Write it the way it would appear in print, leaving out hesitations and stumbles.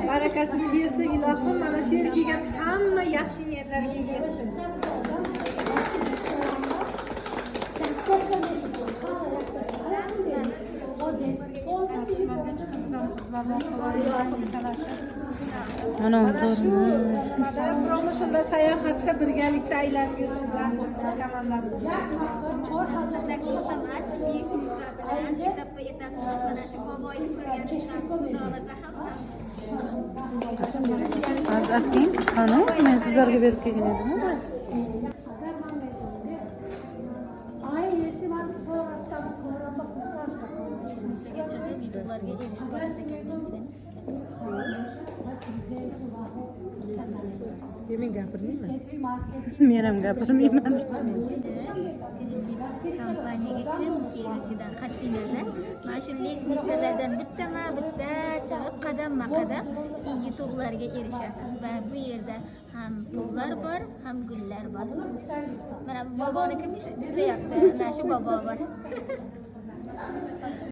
Barakasini bersin ilohim, mana shu yerga kelgan hamma yaxshi niyatlarga yetsin. Mana Mana shu zo'r. nimada, promotionda, sayohatda birgalikda aylanib yurishni nasib qilsin komandamizga. Emas, лестница bilan etapma etap chiqib, mana shu boboyni ko'rgani chiqamiz, xudo xohlasa hammamiz. Ayting, qani, men sizlarga berib kelgan edim. Лестница ga chiqib, yutuqlarga erishib borasiz ekan. Men gapirmayman. Men ham gapirmayman. Kompaniyaga kim kelishidan qat'iy nazar, mana shu лестница lardan bittama bitta chiqib, qadamma qadam yutuqlarga erishasiz va bu yerda ham pullar bor, ham gullar bor. Mana bu boboni kim izlayapti? Mana shu bobo bor.